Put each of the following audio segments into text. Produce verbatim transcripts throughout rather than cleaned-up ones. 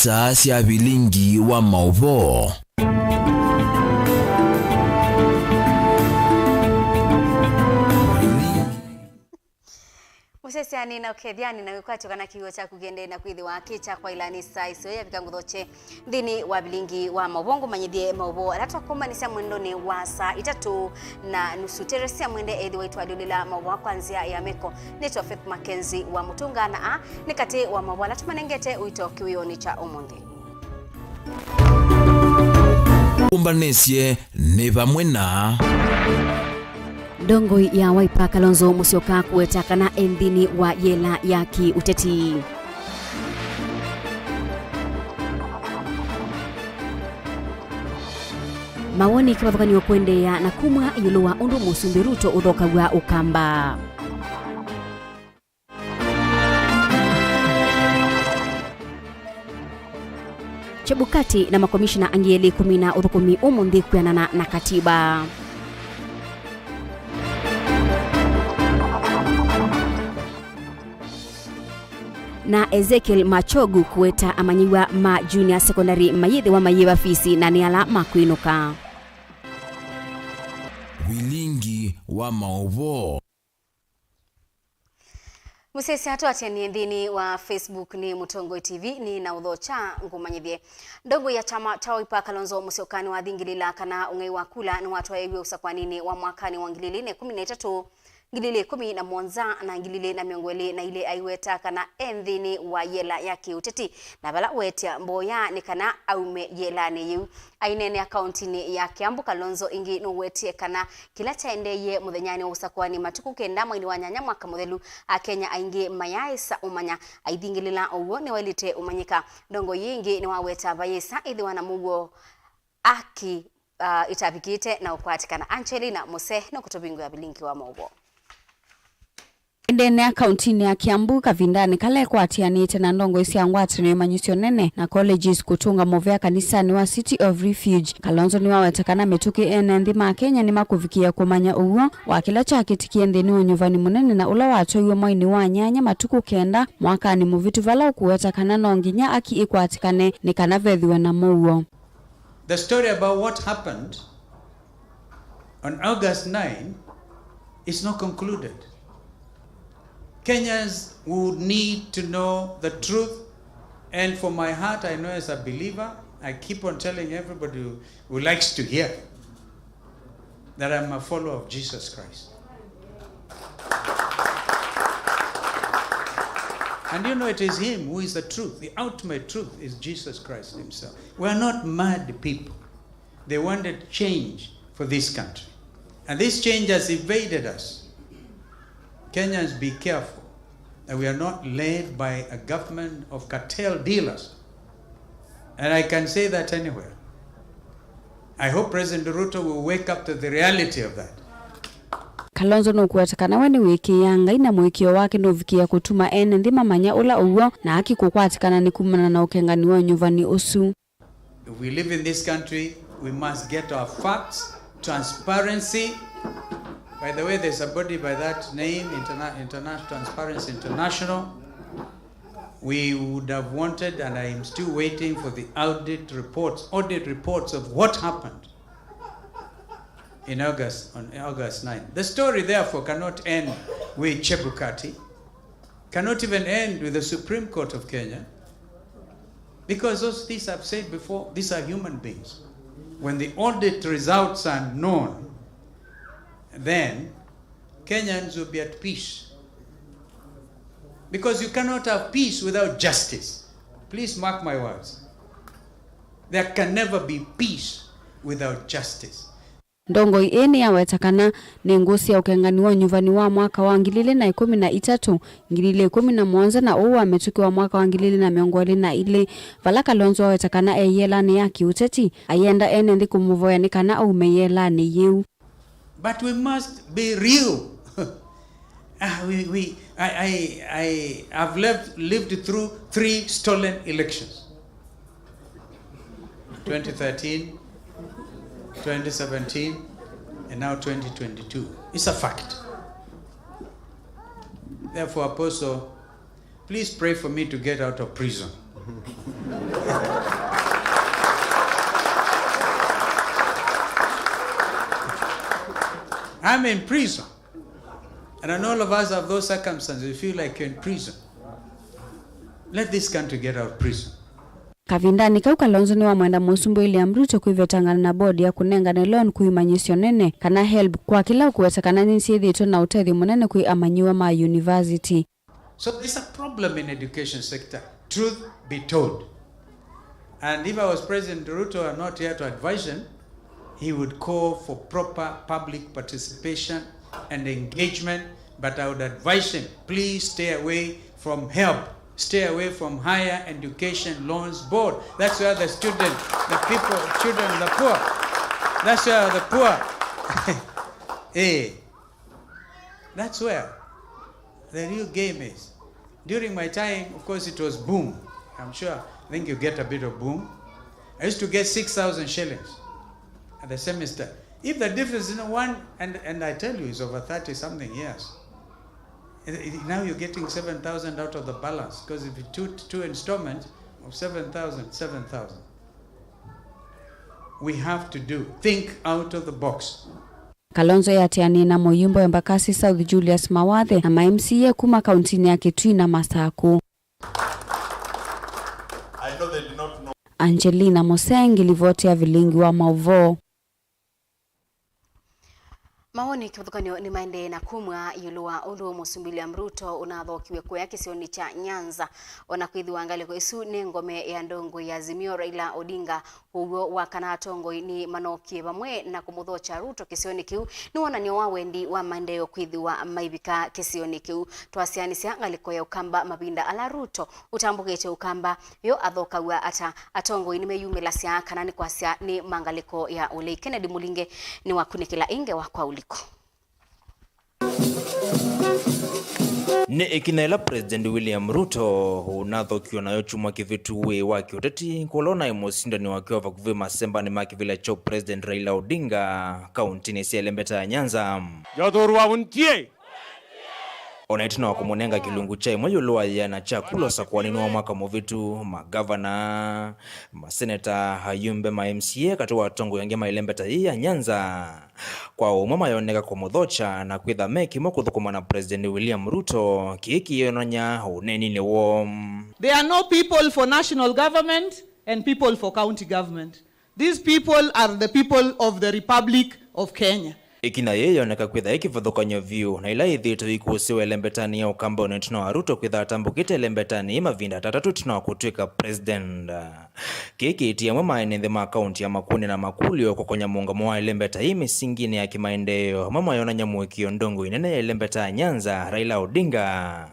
Star sya vilingi wa maũvoo. Mũsyaĩĩsya nĩ na ũkethya, nĩ na wĩkwatyo kana kĩw'ũ kyaku kĩendee na kwĩthĩwa kĩ kya kwaĩla nĩ saa isu yavika ngũthokye nthĩnĩ wa vilingi wa maũvoo, ngũmanyĩthye maũvoo ala twakũmbanĩsya mwendonĩ wa saa itatũ na nusu. Teresia Mwende ethĩwa itwalyũlĩla maũvoo kwa nzĩa ya meko. Nĩtwa Faith Mackenzie wa Mũtũnga, na aa nĩ katĩ wa maũvoo ala tũmanengete ũito kĩwĩonĩ kya ũmũnthĩ. Ũmbanĩsye nĩ vamwe na. Ndongoi ya Wiper Kalonzo Musyoka kũweta kana e nthĩnĩ wa yela ya kĩũteti. Mawoni kĩvathũkany'o kũendeea na kumw'a ĩũlũ wa ũndũ Mũsumbĩ Ruto ũthokaw'a Ũkamba. Chebukati na makomishina angĩ elĩ kũmina ũthũkũmi ũmũnthĩ kwĩanana na katiba. Na Ezekiel Machogu kũweta amanyĩw'a ma junior secondary mayĩthĩwa mayĩva fisi na nĩ ala makwĩnũka. Vilingi wa maũvoo. Mũsyaĩĩsya, tũatĩanĩe nthĩnĩ wa Facebook nĩ Mũtongoi T V, nĩ na ũthokya ngũmanyĩthye. Ndongoi ya kyama kya Wiper Kalonzo Musyoka nĩwathingĩlĩla kana ũng'ei wa kula nĩwatwaĩiw'e ũsakũaninĩ wa mwakanĩ wa ngili ilĩ na ĩkũmi na itatũ, ngili ilĩ ĩkũmi na mũonza na ngili ilĩ na mĩongo ĩlĩ na ilĩ, aiweta kana e nthĩnĩ wa yela ya kĩũteti, na vala weetya mboya nĩ kana aume yelanĩ yĩu. Aineenea kauntinĩ ya Kiambu, Kalonzo ĩngĩ nũwetie kana kĩla kyaendeeie mũthenyanĩ wa ũsakũani matukũ kenda mweinĩ wa nyanya mwaka mũthelu, Akenya aingĩ mayaaĩsa ũmanya. Aithingĩlĩla ũw'o, nĩwaĩlĩte ũmanyĩka. Ndongoi ĩngĩ nĩwaweta vayĩsa ĩthĩwa na mũuo aki, ah, ĩtavikĩte na ũkwatĩkana. Angelina Muse nũkũtũvingũĩa vilingi wa maũvoo. Ĩndĩ ene kauntinĩ ya Kiambu kavindanĩ kala ekwatĩanĩte na ndongoi sya ngwatanĩo ya manyũsyo nene na colleges kũtũnga mũvea kanisanĩ wa City of Refuge, Kalonzo nĩwaweta kana mĩtũkĩ ene nthĩ ma Kenya nĩmakũvikĩĩa kũmanya ũw'o wa kĩla kyakĩtikie nthĩnĩ wa ũnyuvani mũnene na ũla watwaiwe mweinĩ wa nyanya matukũ kenda mwakanĩ mũvĩtu, vala ũkũweta kana no nginya aki ĩkwatĩkane nĩ kana vethĩwe na mũuo. The story about what happened on August nine is not concluded. Kenyans would need to know the truth, and for my heart, I know as a believer, I keep on telling everybody who, who likes to hear that I'm a follower of Jesus Christ. And you know, it is him who is the truth. The ultimate truth is Jesus Christ himself. We are not mad people. They wanted change for this country. And this change has invaded us. Kenyans, be careful that we are not led by a government of cartel dealers. And I can say that anywhere. I hope President Ruto will wake up to the reality of that. Kalonzo nũkũweta kana we nĩwĩkĩĩaa Ngai na mũĩkĩĩo wake nũvikĩĩa kũtuma ene nthĩ mamanya ũla ũw'o na aki kũkwatĩkana nĩ kumana na ũkengani wa ũnyuvani ũsu. If we live in this country, we must get our facts, transparency. By the way, there's a body by that name, Interna-, Interna-, Transparency International. We would have wanted, and I am still waiting for the audit reports, audit reports of what happened in August, on August ninth. The story, therefore, cannot end with Chebukati, cannot even end with the Supreme Court of Kenya, because those things I've said before, these are human beings. When the audit results are known, then Kenyans will be at peace. Because you cannot have peace without justice. Please mark my words. There can never be peace without justice. Ndongoi ĩĩ nĩyaweta kana nĩ ngũsĩ ya ũkengani wa ũnyuvani wa mwaka wa ngili ilĩ na ĩkũmi na itatũ, ngili ilĩ ĩkũmi na mũonza na ũũ wa mĩtũkĩ wa mwaka wa ngili ilĩ na mĩongo ĩlĩ na ilĩ, vala Kalonzo aweta kana e yelanĩ ya kĩũteti, ayenda ene nthĩ kũmũvoya nĩ kana aume yelanĩ yĩu. But we must be real. Ah, we, we, I, I, I have lived, lived through three stolen elections. twenty thirteen, twenty seventeen, and now twenty twenty-two. It's a fact. Therefore, Apostle, please pray for me to get out of prison. I'm in prison. And I know all of us have those circumstances. We feel like you're in prison. Let this country get out of prison. Kavindanĩ kau, Kalonzo nĩwamwenda Mũsumbĩ William Ruto kwĩvetangana na bodi ya kũnengane loan kwĩ imanyĩsyo nene, kana helb, kwa kĩla ũkũweta kana nĩsyĩthĩĩtwe na ũtethyo mũnene kwĩ amanyĩw'a ma yunivasiti. So there's a problem in education sector, truth be told. And if I was President Ruto and not here to advise him, he would call for proper public participation and engagement, but I would advise him, please stay away from help, stay away from Higher Education Loans Board. That's where the student, the people, children, the poor, that's where the poor, eh, that's where the real game is. During my time, of course, it was boom. I'm sure, I think you get a bit of boom. I used to get six thousand shillings at the semester. If the difference in one, and, and I tell you, it's over thirty something years. And it, now you're getting seven thousand out of the balance, because if you two, two installments of seven thousand, seven thousand. We have to do, think out of the box. Kalonzo eatĩanĩe na mũyumba wa Embakasi South Julius Mawathe na ma M C A kuma kauntinĩ ya Kitui na Masaku. I know they did not know. Angelina Musengi, livoti ya Vilingi wa Mauvoo. Mawoni kĩvathũkany'o nĩmaendee na kumw'a ĩũlũ wa ũndũ Mũsumbĩ William Ruto ũnathokiw'e kũya kĩsionĩ kya Nyanza. O na kwĩthĩwa ngalĩko ĩsu nĩ ngome ya ndongoi ya Azimio Raila Odinga, ũw'o wa kana atongoi nĩ manookie vamwe na kũmũthokya Ruto kĩsionĩ kĩu nĩ wonany'o wa wendi wa maendeeo kwĩthĩwa maivika kĩsionĩ kĩu. Twasyaanĩsya ngalĩko ya Ũkamba mavinda ala Ruto ũtambũkĩte Ũkamba, yo athokaw'a ata? Atongoi nĩmeyumĩlasya kana nĩ kwasya nĩ ma ngalĩko ya ũlei? Kennedy Mũlinge nĩwakunĩkĩla ĩ ngewa kwa ũliku. Nĩ ĩkinya ĩla President William Ruto ũnathokiwe nayo kyumwa kĩvĩtu wĩ wa kĩũteti, kũla ũnaĩ mũsindani wake wa vakuvĩ masembanĩ ma kĩvĩla kya President Raila Odinga kauntinĩ sya ĩlembeta ya Nyanza. Jothurwa untie. O na ĩtina wa kũmũnenga kĩlungu kya ĩmwe ĩũlũ wa ĩana kya kula ũsakũanĩnĩ wa mwaka mũvĩtu, magavana, maseneta, ayumbe ma M C A, katĩ wa atongoi angĩ ma ĩlembeta yĩĩ ya Nyanza, kwa ũmwe mayoneka kũmũthokya na kwĩtha me kĩmwe kũthũkũma na President William Ruto, kĩĩ kĩyonany'a ũneeninĩ woo. There are no people for national government and people for county government. These people are the people of the Republic of Kenya. Ĩkinya yĩĩ yoneka kwĩtha ĩ kĩvathũkany'o vyũ na ila ithĩĩtwe ikũsĩwa ĩlembetanĩ ya Ũkamba o na ĩtina wa Ruto kwĩtha atambũkĩte ĩlembetanĩ ĩ mavinda atatũ ĩtina wa kũtw'ĩka president. Kĩĩ kĩitie amwe ma ene nthĩ ma kaunti ya Makueni na Makuyu kũkonya mũũngamo wa ĩlembeta yĩĩ mĩsinginĩ ya kĩmaendeeo, amwe mayonany'a mũĩkĩĩo ndongoi nene ya ĩlembeta ya Nyanza, Raila Odinga.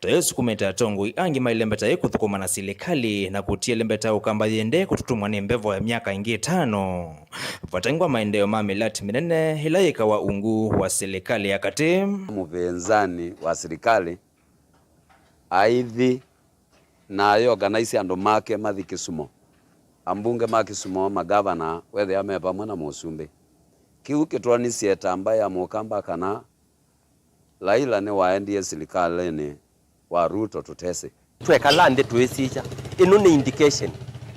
Ta ĩsukumĩte atongoi angĩ ma ĩlembeta yĩĩ kũthũkũma na silikalĩ na kũtia ĩlembeta ya Ũkamba yĩendee kũtutumwa nĩ mbevo ya myaka ĩngĩ ĩtano, vate ngwa maendeeo ma mĩlati mĩnene ĩla yĩkawa ungu wa silikalĩ ya katĩ. Mũvĩnzani wa silikalĩ aithi na ayokanaisye andũ make mathi Kisumo, ambunge ma Kisumo, magavana, wethĩa me vamwe na mũsumbĩ. Kĩu kĩtwonisye ta mbaĩ ya Mũkamba kana Raila nĩwaendie silikalĩnĩ wa Ruto tũtesĩ. Twekala nthĩ tũĩsikya. Ĩno nĩ indication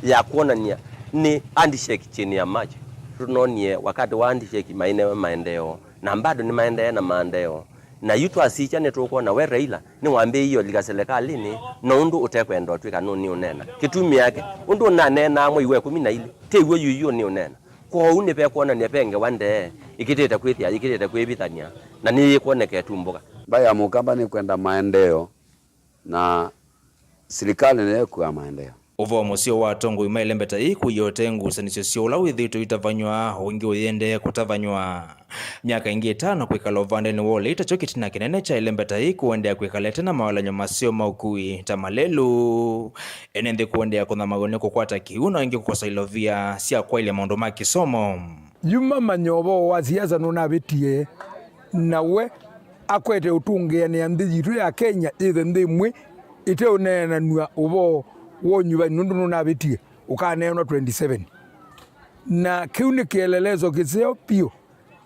ya kwonany'a nĩ handshake chini ya maji. Tũnonie wakati wa handshake mainewe maendeeo, na bado nĩmaendee na maendeeo. Na yu twasikya nĩtũkwona we Raila nĩwambĩĩie ũlika silikalĩnĩ, na ũndũ ũtekwenda ũtw'ĩka nũnĩũneena. Kĩtumi yake, ũndũ ũnaneenaa mwei wa ĩkũmi na ilĩ, tĩw'o yuyu ũnĩũneena. Kwoou nĩvekwonany'a ve ngewa ndee ĩkĩtĩte kwĩthĩa yĩkĩtĩte kwĩvithany'a, na nĩyĩkwoneka ĩtumbũka. Mbaĩ ya Mũkamba nĩkwenda maendeeo, na silikalĩ nĩyo ĩkuaa maendeeo. Ũvoo mũseo wa atongoi ma ĩlembeta yĩĩ kũia ũtee ngusanĩsyo sya ũla wĩthĩĩtwe ũitavanywa, ũngĩ ũyĩendee kũtavanywa. Myaka ĩngĩ ĩtano kwĩkala ũvandenĩ wa ũlei takyo kĩtina kĩnene kya ĩlembeta yĩĩ kũendeea kwĩkala ĩte na mawalany'o maseo ma ũkui ta malelũ. Ene nthĩ kũendeea kũthamaw'a nĩ kũkwata kĩw'ũ na angĩ kũkosa ilovia sya kwaĩlya maũndũ ma kĩsomo. Yu mamanya ũvoo wa siasa nũnavĩtie, na we akwete ũtũngĩanĩa nthĩ yitũ ya Kenya yĩthe nthĩ ĩmwe ĩteũneenanw'a ũvoo wa ũnyuvani nũndũ nũnavĩtie, ũkaneenwa twenty seven. Na kĩu nĩ kĩeleleso kĩseo vyũ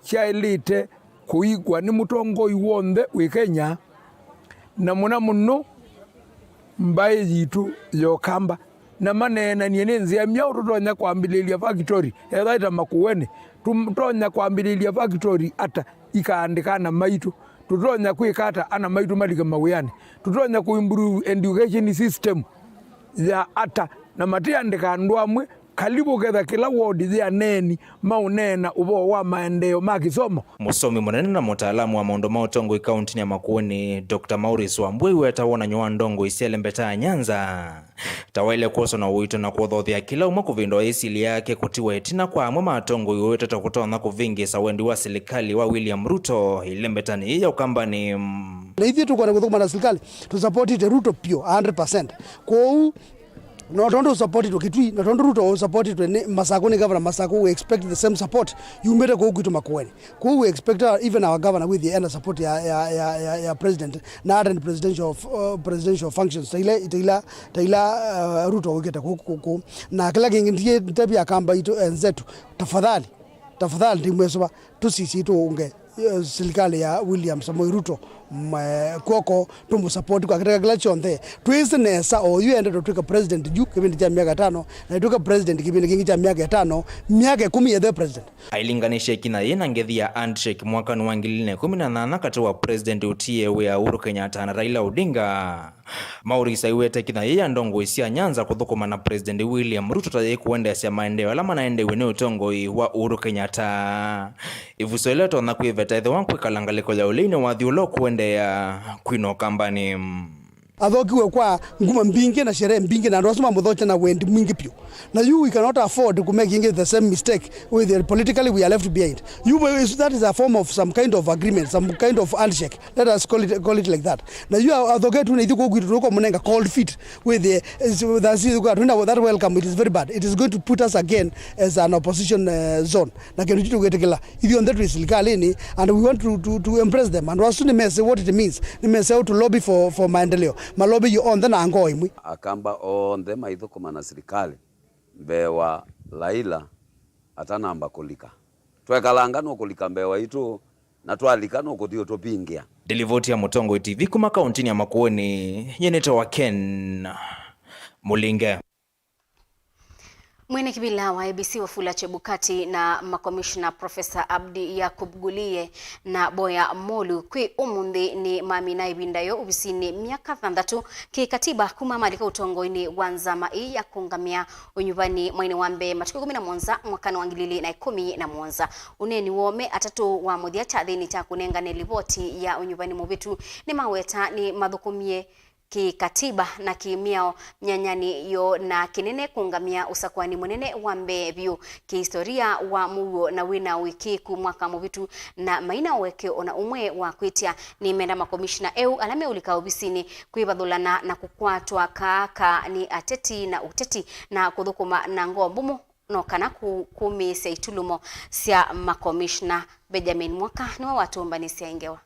kyaĩlĩte kũikw'a nĩ mũtongoi w'onthe wĩ Kenya, na mũna mũno mbaĩ yitũ ya Ũkamba, na maneenanie nĩ nzĩa myaũ tũtonya kwambĩlĩlya fakitoli, ethĩwa ĩ ta Makueni, tũtonya kwambĩlĩlya fakitoli ata, ikaandĩka ana maitũ, tũtonya kwĩka ata ana maitũ malike mawĩanĩ, tũtonya kũimprove education system ya ata, na matiandĩka andũ amwe, kalivu ketha kĩla ward yĩ aneeni maũneena ũvoo wa maendeeo ma kĩsomo. Mũsomi mũnene na mũtaalamu wa maũndũ ma ũtongoi kauntinĩ ya Makueni, Doctor Maurice Wambua, aiweta wonany'o wa ndongoi sya ĩlembeta ya Nyanza ta waĩle kwoswa na ũito na kũthothea kĩla ũmwe kũvĩndũa ĩsilĩ yake kũtiwa ĩtina kwa amwe ma atongoi ũwetete kũtonya kũvĩngĩĩsa wendi wa silikalĩ wa William Ruto ĩlembetanĩ yĩĩ ya Ũkambanĩ. Na ithyĩ tũkwenda kũthũkũma na silikalĩ, tũsapotĩte Ruto piũ, a hundred percent. Kwoou, no tondũ ũsapotĩtwe Kitui, na tondũ Ruto ũsapotĩtwe nĩ Masakũ, nĩ governor Masakũ, we expect the same support yumĩte kũu kwitũ Makueni. Kwoou we expect our, even our governor with the ena support ya, ya, ya, ya, ya president, na attend presidential, uh, presidential functions, ta ila, ta ila, ta ila, uh, Ruto wĩkĩte kũu, kũu, kũu. Na kĩla kĩngĩ ndiye ntebi Akamba itũ enzetu, tafadhali, tafadhali ndimwĩsũva, tũsisye tũũnge, eh, silikalĩ ya William Samoei Ruto, mm, eh, kw'oko, tũmũsapoti kwa kĩteka kĩla kyonthe. Twĩsĩ nesa oyu endete ũtw'ĩka president yu kĩvĩndĩ kya myaka ĩtano, na ĩtw'ĩka president kĩvĩndĩ kĩngĩ kya myaka ĩtano, myaka ĩkũmi ethĩwe president. Ailinganisye ĩkinya yĩĩ na ngethi ya handshake mwakanĩ wa ngili ilĩ na ĩkũmi na nyanya katĩ wa president ũtiĩe wĩa Uhuru Kenyatta na Raila Odinga. Maurice aiweta ĩkinya yĩĩ ya ndongoi sya Nyanza kũthũkũma na President William Ruto ta yĩkũendeesya maendeeo ala manaendeew'e nĩ ũtongoi wa Uhuru Kenyatta. Ĩvuso ĩla ĩtonya kwĩveta ĩthĩwa kwĩkala ngalĩko ya ũlei nĩ wathi ũla ũkũendeea kwina Ũkambanĩ. Athokiwe kwa nguma mbingĩ na sherehe mbingĩ, na andũ asu mamũthokya na wendi mwingĩ vyũ. Na you, we cannot afford kũmake the same mistake with the politically we are left behind. You, that is a form of some kind of agreement, some kind of handshake. Let us call it, call it like that. Na yu athoke tu na ithu kũu kwitũ tũkũmũnenga cold feet with the, eh, that's, that welcome, it is very bad. It is going to put us again as an opposition, uh, zone. Na kĩndũ kĩu tũgwĩtĩkĩla. Ithyonthe twĩ silikalĩnĩ, and we want to, to, to embrace them. And asu nĩmese what it means. Nĩmese how to lobby for, for maendeleo. Malobby yu onthe na ngoo ĩmwe. Akamba onthe maithũkũma na silikalĩ mbee wa Raila atanamba kũlika. Twekalanga nũkũlika mbee waitũ, na twalika nũkũthi ũtũvingĩa. Ndilivoti ya Mũtongoi T V kuma kauntinĩ ya Makueni, nyie nĩtawa Ken Mũlinge. Mwene kĩvĩla wa I E B C Wafula Chebukati na makomishona Professor Abdi Yakub Guliye na Boya Molu kwĩ ũmũnthĩ nĩ mamina ĩvinda yoo ovisinĩ myaka thanthatũ kĩkatiba kuma malika ũtongoinĩ wa nzama ĩĩ ya kũngamĩa ũnyuvani mweinĩ wa mbee matukũ ĩkũmi na mũonza mwakanĩ wa ngili ilĩ na ĩkũmi na mũonza. Ũneeni woo me atatũ wa mũthya kyathinĩ kya kũnengane livoti ya ũnyuvani mũvĩtu nĩmaweta nĩmathũkũmie kĩkatiba na kĩmĩao myanyanĩ yoo, na kĩnene kũngamĩa ũsakũani mũnene wa mbee vyũ kĩhistoria wa mũuo na wĩna ũĩkĩĩku mwaka mũvĩtu, na maina ũeke ona ũmwe wa kwĩtya. Nĩmenda makomishona eũ ala meũlika ovisinĩ kwĩvathũlana na kũkwatwa kaaka nĩ ateti na ũteti na kũthũkũma na ngoo mbũmũ, no kana kũ-, kũmĩĩsya itulumo sya makomishona. Benjamin Mwoka nĩwe watũmbanĩsya ĩ ngewa.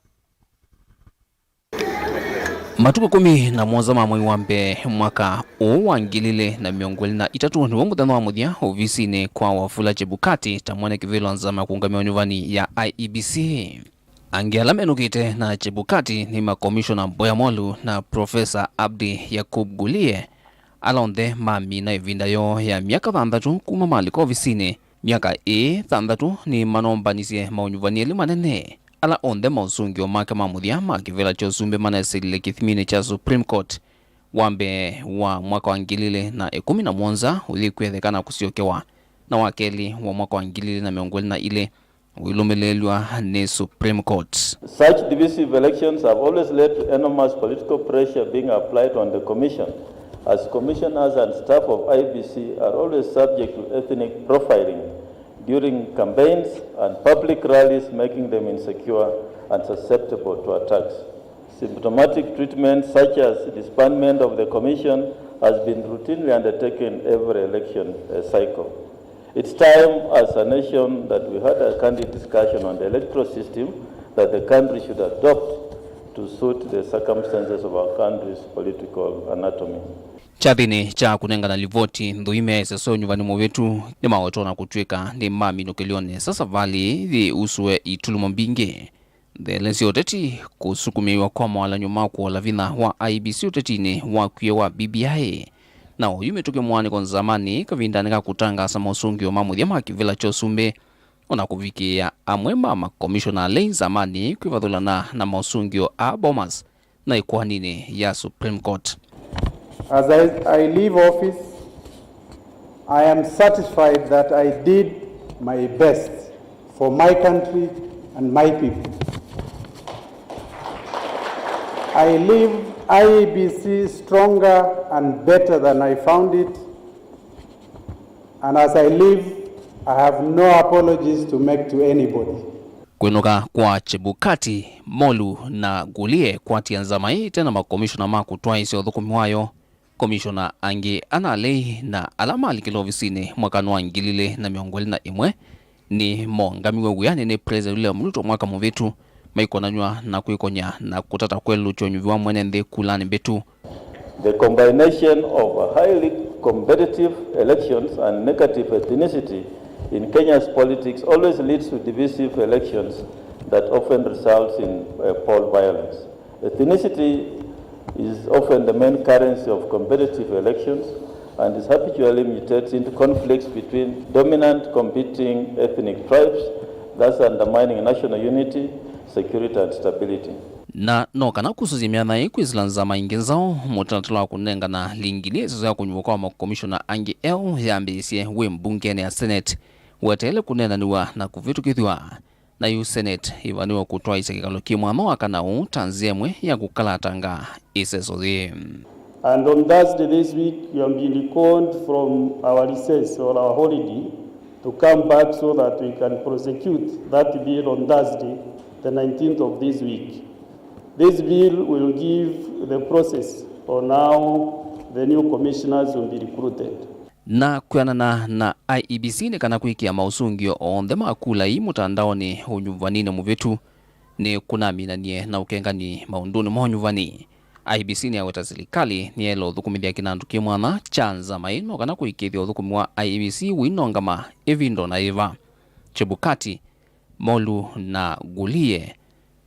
Matukũ ĩkũmi na mũonza ma mwei wa mbee mwaka ũũ wa ngili ilĩ na mĩongo ĩlĩ na itatũ nĩw'o mũthenya wa mũthya ovisinĩ kwa Wafula Chebukati ta mwene kĩvĩla nzama ya kũũngamĩa ũnyuvani ya I E B C. Angĩ ala menũkĩte na Chebukati nĩ makomishona Boya Molu na Professor Abdi Yakub Guliye, ala onthe mamina ĩvinda yoo ya myaka thanthatũ kuma malika ovisinĩ. Myaka ĩĩ thanthatũ nĩmanombanisye maũnyuvani elĩ manene, ala onthe maũsũngĩo make ma mũthya ma kĩvĩla kya ũsumbĩ manesilile kĩthiminĩ kya Supreme Court wa mbee wa mwaka wa ngili ilĩ na ĩkũmi na mũonza ũyĩkwetheka na kũsyokewa, na wa kelĩ wa mwaka wa ngili ilĩ na mĩongo ĩlĩ na ilĩ ũilũmĩlĩĩlw'a nĩ Supreme Court. Such divisive elections have always led to enormous political pressure being applied on the Commission, as commissioners and staff of I E B C are always subject to ethnic profiling during campaigns and public rallies, making them insecure and susceptible to attacks. Symptomatic treatment such as disbandment of the Commission has been routinely undertaken every election, uh, cycle. It's time as a nation that we had a candid discussion on the electoral system that the country should adopt to suit the circumstances of our country's political anatomy. Kyathĩnĩ kya kũnengana livoti, nthũi meesya sya ũnyuvani mũvĩtu nĩmawetwa na kũtw'ĩka nĩmaminũkĩlw'e nesa savalĩ yĩĩ yĩusũe itulumo mbingĩ. Nthele sya ũteti kũsukumĩĩw'a kwa mawalany'o ma kũola vinya wa I E B C ũtetinĩ wa kw'o wa B B I. Na oyu mĩtũkĩ mũaanĩko nzamanĩ kavindanĩ ka kũtangaasa mosũngĩo ma mũthya ma kĩvĩla kya ũsumbĩ, o na kũvikĩĩa amwe ma makomishona alei nzamanĩ kwĩvathũlana na mosũngĩo a Bomas na ĩkoaninĩ ya Supreme Court. As I, I leave office, I am satisfied that I did my best for my country and my people. I leave I E B C stronger and better than I found it, and as I leave, I have no apologies to make to anybody. Kwĩnũka kwa Chebukati, Molu na Gulie kwatia nzama ĩĩ ĩte na makomishona ma kũtwaĩĩsya ũthũkũmi wayo. Komishona angĩ ana alei na ala malikile ovisinĩ mwakanĩ wa ngili ilĩ na mĩongo ĩlĩ na ĩmwe nĩmoongamiw'e wĩanĩ nĩ President William Ruto mwaka mũvĩtu, maikonanw'a na kwĩkony'a na kũtata kwelũkya ũnyuvi wa mwene nthĩ kulanĩ mbĩtu. The combination of highly competitive elections and negative ethnicity in Kenya's politics always leads to divisive elections that often results in, uh, poll violence. Ethnicity is often the main currency of competitive elections and is habitually mutates into conflicts between dominant competing ethnic tribes, thus undermining national unity, security and stability. Na no kana kũsũsya myanya ĩĩ kwĩsĩla nzama ingĩ nzaũ, mũtalatala wa kũnengana lingi nĩ ĩseso ya kũnyuva kwa makomishona angĩ eũ yambĩĩsye wĩ mbungenĩ ya Senate weteele kũneenanĩw'a na kũvĩtũkĩthw'a. Na yu Senate ĩvanĩwe kũtwaĩsya kĩkalo kĩ mwanya wa kana ũũ ta nzĩa ĩmwe ya kũkalatanga ĩseso yĩĩ. And on Thursday this week, we have been recalled from our recess or our holiday to come back so that we can prosecute that bill on Thursday, the nineteenth of this week. This bill will give the process on how the new commissioners will be recruited. Na kwĩanana na I E B C, nĩ kana kwĩkĩa maũsũngĩo onthe ma kula ii mũtandaonĩ ũnyuvaninĩ mũvĩtu nĩ kũnaminanie na ũkengani maũndũnĩ ma ũnyuvani. I E B C nĩyaweta silikalĩ nĩyaĩle ũthũkũmĩthya kĩnandũ kĩ mwanya kya nzama ĩno kana kũĩkĩĩthya ũthũkũmi wa I E B C ũinongama ĩvinda o na yĩva. Chebukati, Molu na Gulie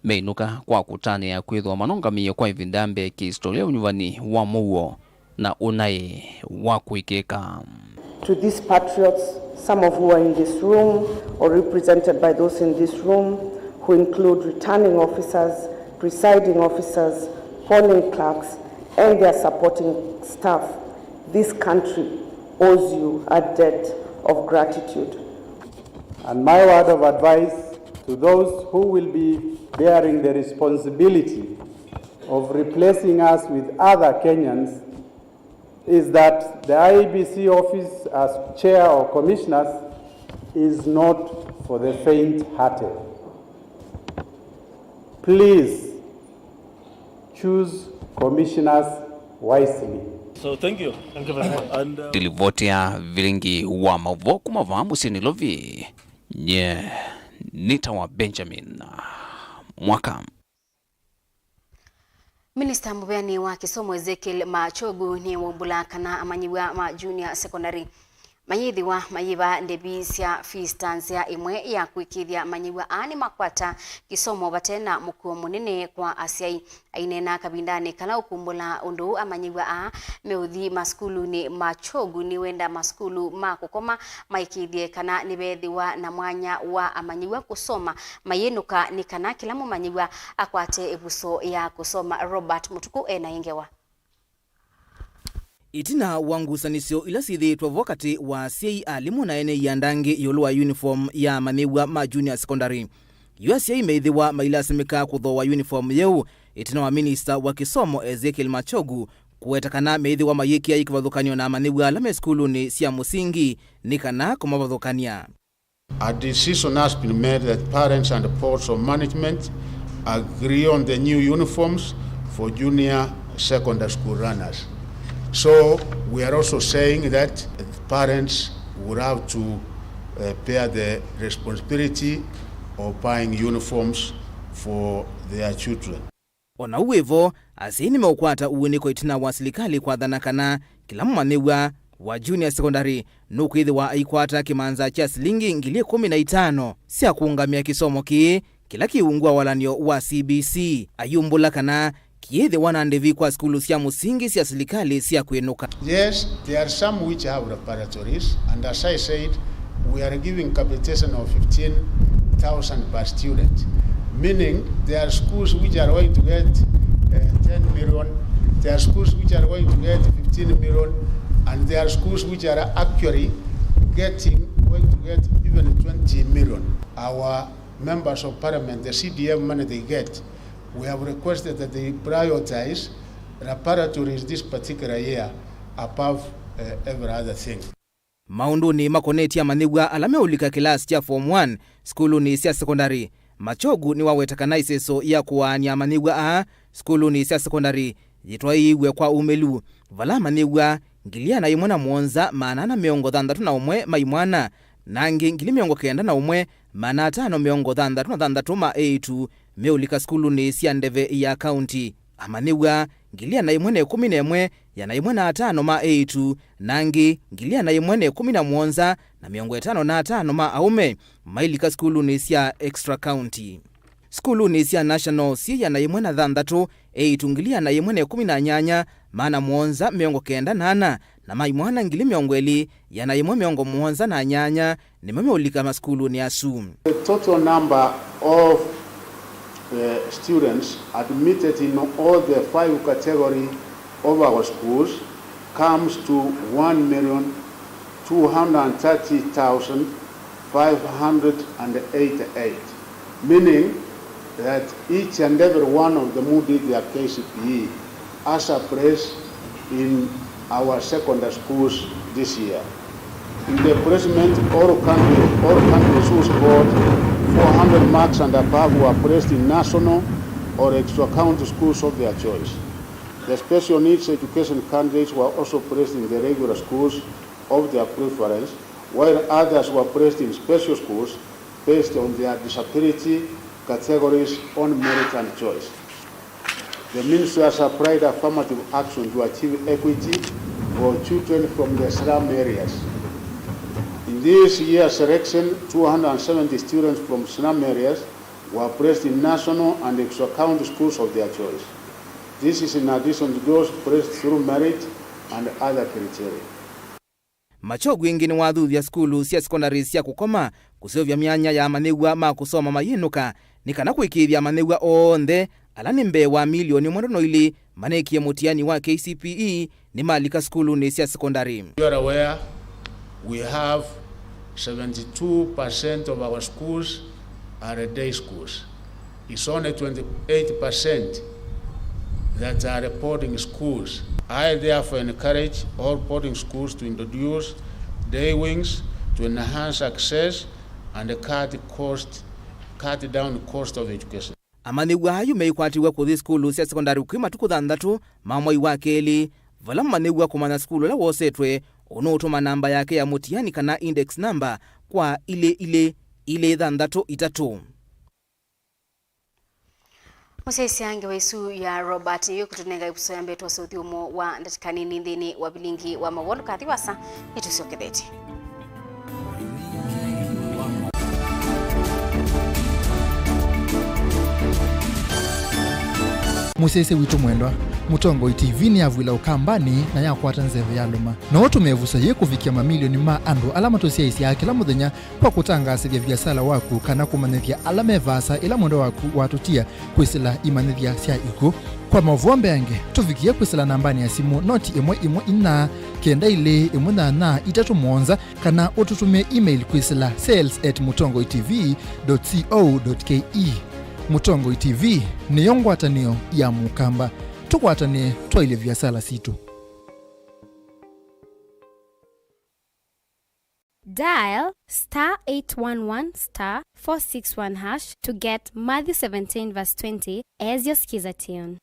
meinũka kwa kũtanĩa kwĩthĩwa manongamĩie kwa ĩvinda ya mbee kĩhistolia ũnyuvani wa mũuo na ũnaĩ wa kũĩkĩĩka. To these patriots, some of who are in this room or represented by those in this room, who include returning officers, presiding officers, polling clerks, and their supporting staff, this country owes you a debt of gratitude. And my word of advice to those who will be bearing the responsibility of replacing us with other Kenyans is that the I E B C office as chair or commissioners is not for the faint-hearted. Please choose commissioners wisely. So thank you. Thank you very much. And, uh, Ndilivoti ya vilingi wa maũvoo kuma vaa mũsyĩ Nairobi. Nye nĩtawa Benjamin Mwaka. Minista mũveani wa kĩsomo Ezekiel Machogu nĩwaumbũla kana amanyĩw'a ma junior secondary mayĩthĩwa mayĩva ndĩvi sya fees ta nzĩa ĩmwe ya kũĩkĩĩthya amanyĩw'a aa nĩmakwata kĩsomo vate na mũkuo mũnene kwa asyai. Aineena kavindanĩ kala ũkumbũla ũndũ ũũ, amanyĩw'a aa meũthi masukulunĩ ma Chogu nĩwenda masukulu ma kũkoma maĩkĩĩthye kana nĩveethĩwa na mwanya wa amanyĩw'a kũsoma mayĩnũka nĩ kana kĩla mũmanyĩw'a akwate ĩvuso ya kũsoma. Robert Mũtukũ e na ĩ ngewa. Ĩtina wa ngusanĩsyo ila syĩthĩĩtwe vo katĩ wa asyai, alimũ na ene ianda angĩ ĩũlũ wa uniform ya amanyĩw'a ma junior secondary, yu asyai meĩthĩwa mailasimĩka kũthooa uniform yĩu, ĩtina wa minista wa kĩsomo Ezekiel Machogu kũweta kana meĩthĩwa mayĩkĩa kĩvathũkany'o na amanyĩw'a ala me sukulunĩ sya mũsingi nĩ kana kũmavathũkany'a. A decision has been made that parents and boards of management agree on the new uniforms for junior secondary school runners. So we are also saying that parents will have to, uh, bear the responsibility of buying uniforms for their children. O na ũu wĩ vo, asyai nĩmeũkwata ũunĩko ĩtina wa silikalĩ kwathana kana kĩla mũmanyĩw'a wa junior secondary nũkwĩthĩwa aikwata kĩmanza kya silingi ngili ĩkũmi na itano sya kũũngamĩa kĩsomo kĩĩ kĩla kĩ ungu wa walan'yo wa C B C. Ayumbũla kana kĩyĩthĩwa na ndĩvi kwa sukulu sya mũsingi sya silikalĩ sya kwĩnũka. Yes, there are some which have laboratories, and as I said, we are giving capitation of fifteen thousand per student, meaning there are schools which are going to get, uh, ten million, there are schools which are going to get fifteen million, and there are schools which are actually getting, going to get even twenty million. Our members of parliament, the C D F money they get, we have requested that they prioritize laboratories this particular year above, uh, every other thing. Maũndũnĩ makonetye amanyĩw'a ala meũlika kĩlasi kya form one sukulunĩ sya sekondalĩ, Machogu nĩwaweta kana ĩseso ya kũaany'a amanyĩw'a aa sukulunĩ sya sekondalĩ yĩtwaĩĩw'e kwa ũmĩlu, vala amanyĩw'a ngili ĩana yĩmwe na mũonza maana ana mĩongo thanthatũ na ũmwe ma imwana, na angĩ ngili mĩongo kenda na ũmwe maana atano mĩongo thanthatũ na thanthatũ ma eĩtu meũlika sukulunĩ sya ndeve ya kaunti. Amanyĩw'a ngili ĩana yĩmwe na ĩkũmi na ĩmwe ĩana yĩmwe na atano ma eĩtu, na angĩ ngili ĩana yĩmwe na ĩkũmi na mũonza na mĩongo ĩtano na atano ma aũme mailika sukulunĩ sya extra county. Sukulunĩ sya National syĩ ĩana yĩmwe na thanthatũ, eĩtu ngili ĩana yĩmwe na ĩkũmi na nyanya maana mũonza mĩongo kenda na ana, na ma imwana ngili mĩongo ĩlĩ ĩana yĩmwe mĩongo mũonza na nyanya nĩmo meũlika masukulunĩ asu. The total number of, uh, students admitted in all the five category of our schools comes to one million two hundred thirty thousand five hundred and eighty-eight, meaning that each and every one of them who did their K C P E has a place in our secondary schools this year. In the placement, all countries, all countries who scored four hundred marks and above were placed in national or extra county schools of their choice. The special needs education candidates were also placed in the regular schools of their preference, while others were placed in special schools based on their disability categories on merit and choice. The ministry has applied affirmative action to achieve equity for children from the slum areas. In this year's selection, two hundred seventy students from slum areas were placed in national and extra county schools of their choice. This is in addition to those placed through merit and other criteria. Machogu ĩngĩ nĩwathuthya sukulu sya sekondalĩ sya kũkoma kũseũvya myanya ya amanyĩw'a ma kũsoma mayĩnũka, nĩ kana kũĩkĩĩthya amanyĩw'a onthe ala nĩ mbee wa milioni ĩmwe ndono ilĩ maneekie mũtiani wa K C P E nĩmalika sukulunĩ sya sekondalĩ. You are aware, we have seventy-two percent of our schools are day schools. It's only twenty-eight percent that are boarding schools. I therefore encourage all boarding schools to introduce day wings to enhance access and cut cost, cut down cost of education. Amanyĩw'a ayu meikwatĩw'e kũthi sukulu sya sekondalĩ kwĩ matukũ thanthatũ ma mwai wa kelĩ, vala mũmanyĩw'a kũmanya sukulu ũla wosetwe ũnũũtũma namba yake ya mũtiani kana index number kwa ilĩ ilĩ ilĩ thanthatũ itatũ. Mũsyaĩĩsya, ngewa ĩsu ya Robert nĩyo ĩkũtũnenga ĩvuso ya mbee twose ũthyũmũo wa ndatĩka nini nthĩnĩ wa vilingi wa mawoni. Ndũkathi vaasa, nĩtũsyokethetye. Mũsyaĩĩsya witũ mwendwa, Mũtongoi T V nĩyavw'ĩla Ũkambanĩ na yakwata nzeve yalũma. No ũtũme ĩvuso yĩĩ kũvikĩa mamilioni ma andũ ala matũsyaĩĩsyaa kĩla mũthenya kwa kũtangaasĩthya viasala waku kana kũmanyĩthya ala me vaasa ĩla mwendwa waku watũtia kwĩsĩla imanyĩthya sya ikw'ũ. Kwa maũvoo mbeange, tũvikĩe kwĩsĩla nambanĩ ya simũ noti ĩmwe ĩmwe inya, kenda ilĩ ĩmwe nyanya itatũ mũonza, kana ũtũtũmĩe email kwĩsĩla sales at mũtongoi T V dot co dot K E. Mũtongoi T V nĩyo ngwatanĩo ya Mũkamba. Tũkwatanĩe twaĩlye viasala sitũ. Dial star eight one one star four six one hash to get Matthew seventeen verse twenty as your Skiza tune.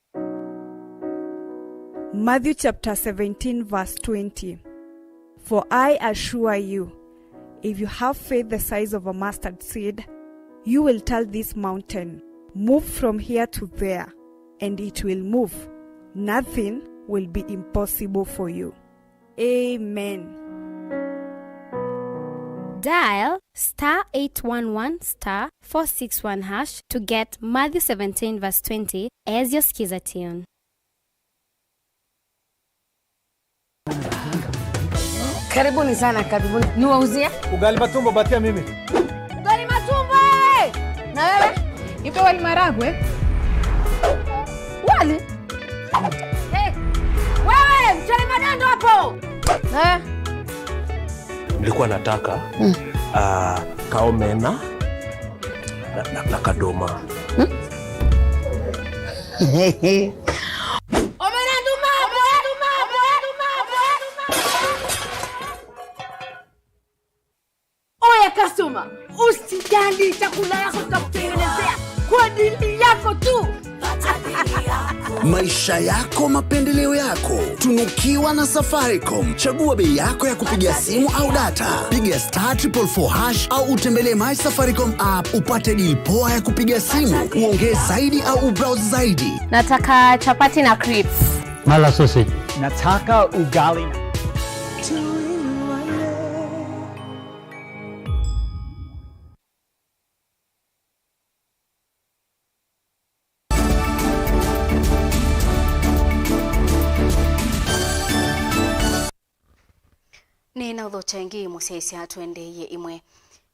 Matthew chapter seventeen verse twenty. For I assure you, if you have faith the size of a mustard seed, you will tell this mountain, "Move from here to there," and it will move. Nothing will be impossible for you. Amen. Dial star eight one one star four six one hash to get Matthew seventeen verse twenty as your Skiza tune. Karibuni sana, karibuni. Niwauzie? Ugali matumbo, patia mimi. Ugali matumbo, eh! Na wewe? Nipe wali maragwe. Wali? Eh, wewe, mchele madondo hapo. Eh? Nilikuwa nataka, mm, ah, kaomena na, na, na kadoma. Hmm? Omena nduma, omena nduma, omena nduma, omena nduma. Oya customer, usijali, chakula yako tutakutengenezea kwa ajili yako tu. Maisha yako, mapendeleo yako. Tunukiwa na Safaricom. Chagua bei yako ya kupiga simu au data. Piga star triple four hash au utembelee My Safaricom app upate deal poa ya kupiga simu, uongee zaidi au ubrowse zaidi. Nataka chapati na crips. Mala sausage. Nataka ugali na Nĩ na ũthokya ĩngĩ mũsyaĩĩsya tũendeeie ĩmwe.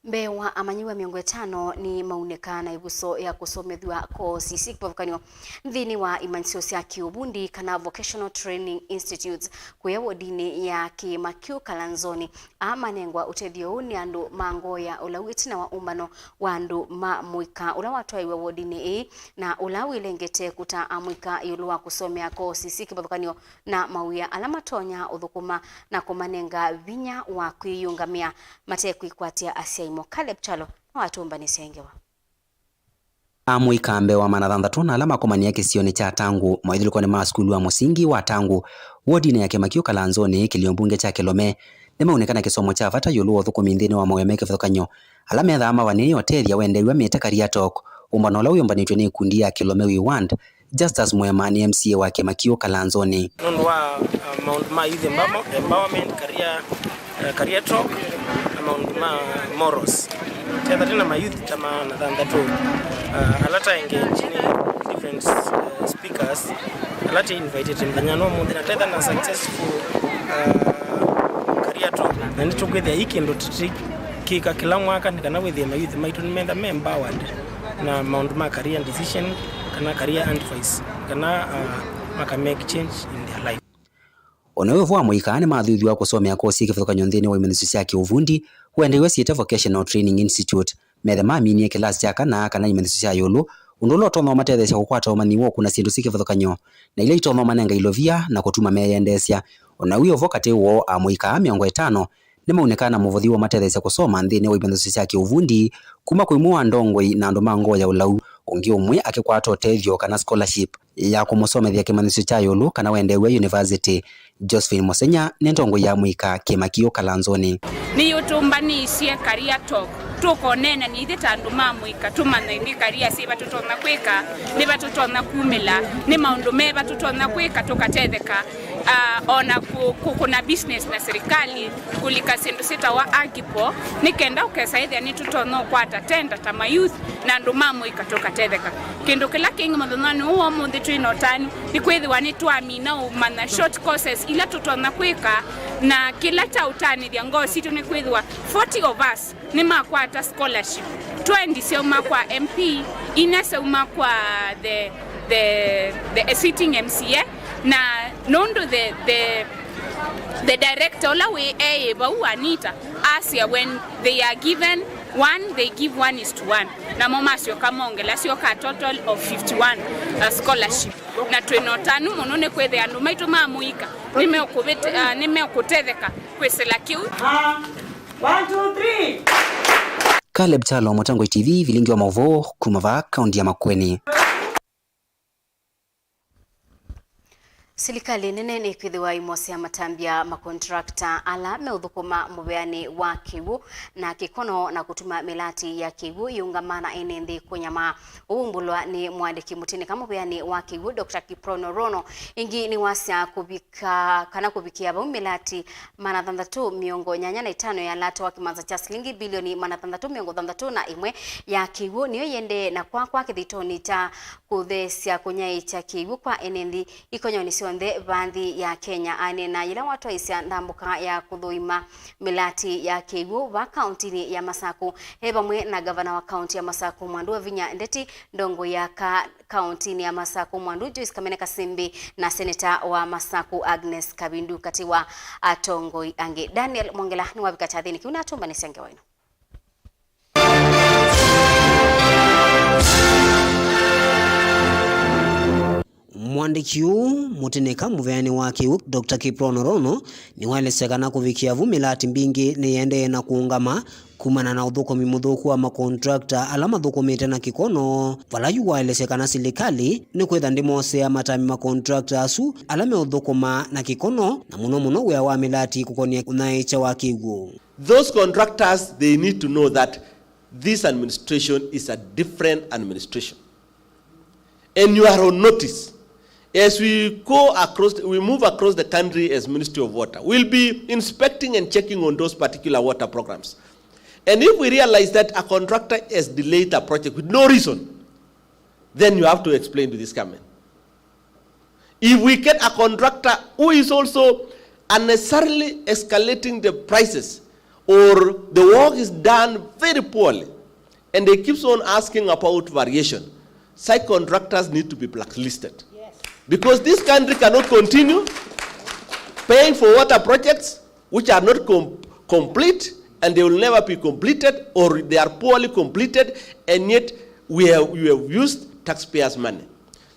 Mbee wa amanyĩw'a mĩongo ĩtano nĩ maunĩka na ĩvuso ya kũsomethw'a koosi syĩ kĩvathũkany'o nthĩnĩ wa imanyĩsyo sya kĩũvundi kana vocational training institutes kũya wodinĩ ya Kĩĩma Kĩu Kalanzoni. Aa manengwa ũtethyo ũũ nĩ andũ ma ngoo ya ũlau ĩtina wa ũmbano wa andũ ma mũika ũla watwaĩwe wodinĩ ĩĩ, na ũla wĩlengete kũta amũika ĩũlũ wa kũsomea koosi syĩ kĩvathũkany'o na mawĩa ala matonya ũthũkũma na kũmanenga vinya wa kwĩyĩũngamĩa mate kwĩkwatya asyai moo. Caleb Kyalo no atũmbanĩsye ngewa. Amũika mbee wa maana thanthatũ na ala makomanie kĩsionĩ kya Tangu, mawĩthyũlũkonĩ ma sukulu wa mũsingi wa Tangu, wodinĩ ya Kĩmakio Kalanzoni, kĩlio mbunge kya Kĩlome, nĩmaunĩka na kĩsomo kya vata ĩũlũ wa ũthũkũmi nthĩnĩ wa mawĩa me kĩvathũkany'o ala methaa mavanĩĩe ũtethya wendeew'a mĩte Career Talk, ũmbano ũla wĩũmbanĩtw'e nĩ ikundi ya Kĩlome We Want, Justus Mwema nĩ M C A wa Kĩmakio Kalanzoni. Nũndũ wa, uh, maũndũ ma youth empowerment, career, uh, career talk, na maũndũ ma morals. Tetha twĩ na ma youth ta maana thanthatũ, uh, ala ta engaged nĩ different, uh, speakers, ala tĩ invited mũthenya wa ũmũnthĩ, na tetha na successful, uh, career talk. Na nĩtũkwĩthĩa ĩ kĩndũ tũtikĩka kĩla mwaka nĩ kana wĩthĩe ma youth maitũ nĩmetha me empowered na maũndũ ma career decision kana career advice, kana, uh, maka make change in their life. O na wĩ ũvoo wa mũika, nĩmathuthw'a kũsomea kosi ya kĩvathũkany'o nthĩnĩ wa imanyĩsyo sya kĩũvundi ũendeew'a syĩte Vocational Training Institute, methe maminie kĩlasi kya kana kana imanyĩsyo sya ĩũlũ, ũndũ ũla ũtonya ũmatetheesya kũkwata ũmanyi wa ũkũna syĩndũ syĩ kĩvathũkany'o na ila itonya ũmanenga ilovia na kũtuma meyendeesya. O na wĩ ũvoo katĩ woo, amũika aa mĩongo ĩtano nĩmaunĩkaa na mũvothi wa ũmatetheesya kũsoma nthĩnĩ wa imanyĩsyo sya kĩũvundi kuma kwĩ ũmwe wa ndongoi na andũ ma ngoo ya ũlau, ũngĩ ũmwe akĩkwata ũtethyo kana scholarship ya kũmũsomethya kĩmanyĩsyo kya ĩũlũ kana wendeew'a yunivasĩtĩ. Josephine Mũsenya nĩ ndongoi ya mũika Kĩmakio Kalanzoni. Nĩyũtũmbanĩisye Career Talk, tũkoneenany'a ithyĩ ta andũ ma mũika, tũmanye nĩ career syĩva tũtonya kwĩka, nĩva tũtonya kumĩla, nĩ maũndũ meva tũtonya kwĩka tũkatetheka. Ah, ona kũ-, kũkũna business na serikali, kũlika syĩndũ syĩtawa AGIPO, nĩ kenda ũkesa ĩthĩa nĩtũtonya ũkwata tenda ta ma youth na andũ ma mũika tũkatetheka. Kĩndũ kĩla kĩngĩ mũthenyanĩ ũũ wa ũmũnthĩ twĩ na ũtanu nĩ kwĩthĩwa nĩtwamina ũmanya short courses ila tũtonya kwĩka, na kĩla kyaũtanĩthya ngoo sitũ nĩ kwĩthĩwa forty of us nĩmakwata scholarship, twenty syauma kwa M P, ina syauma kwa the, the, the sitting M C A, na nũndũ the, the, the director ũla wĩ e vau, Anita, asya when they are given one, they give one is to one, namo masyoka mongela, syoka a total of fifty-one, uh, scholarship. Na twĩ na ũtanu mũno nĩ kwĩthĩa andũ maitũ ma mũika nĩmeũkũvĩte-, uh, nĩmeũkũtetheka kwĩsĩla kĩu. One, two, three. Caleb Kyalo, Mũtangoi T V, vilingi wa maũvoo kuma vaa kaunti ya Makueni. Silikalĩ nene nĩkwĩthĩwa ĩmosea matambya makontrakta ala meũthũkũma mũveanĩ wa kĩw'ũ na kĩkono na kũtuma mĩlati ya kĩw'ũ yĩũngama na ene nthĩ kũnyamaa. Ũu ũmbũlwa nĩ mũandĩki mũtĩnĩka mũveanĩ wa kĩw'ũ, Doctor Kiprono Rono. Ĩngĩ nĩwasya kũvika kana kũvikĩa vau mĩlati maana thanthatũ mĩongo nyanya na ĩtano ya lato wa kĩmanza kya silingi bilioni maana thanthatũ mĩongo thanthatũ na ĩmwe ya kĩw'ũ nĩyo ĩendee na kwakwa kĩthitoni kya kũtheesya kũnyaĩĩkya kĩw'ũ kwa ene nthĩ ikonyonĩ syonthe va nthĩ ya Kenya. Aneena yĩla watwaĩsya ndambũka ya kũthũima mĩlati ya kĩw'ũ va kaũntinĩ ya Masaku e vamwe na ngavana wa kaũnti ya Masaku Mwandu Wavinya Ndeti, ndongoi ya ka kaũntinĩ ya Masaku Mwandu Joyce Kamene Kasimbi na seneta wa Masaku Agnes Kabindu katĩ wa atongoi angĩ. Daniel Mwongela nĩwavika kyathĩnĩ kĩu na atũmbanĩsya ngewa ĩno. Mũandĩki ũũ mũtĩnĩka mũveanĩ wa kĩw'ũ, Doctor Kiprono Rono, nĩwaelesya kana kũvikĩa vu mĩlati mbingĩ nĩyĩendee na kũũngama kumana na ũthũkũmi mũthũku wa makontrakta ala mathũkũmĩte na kĩkono, vala yu waelesya kana silikalĩ nĩkwĩtha ndĩmosea matambya makontrakta asu ala meũthũkũma na kĩkono, na mũno mũno wĩa wa mĩlati kũkonia ũnyaĩĩkya wa kĩw'ũ. Those contractors, they need to know that this administration is a different administration. And you are on notice. As we go across, we move across the country as Ministry of Water, we'll be inspecting and checking on those particular water programs. And if we realize that a contractor has delayed a project with no reason, then you have to explain to this government. If we get a contractor who is also unnecessarily escalating the prices, or the work is done very poorly, and they keeps on asking about variation, such contractors need to be blacklisted. Yes. Because this country cannot continue paying for water projects which are not com-, complete, and they will never be completed, or they are poorly completed, and yet we have, we have used taxpayers' money.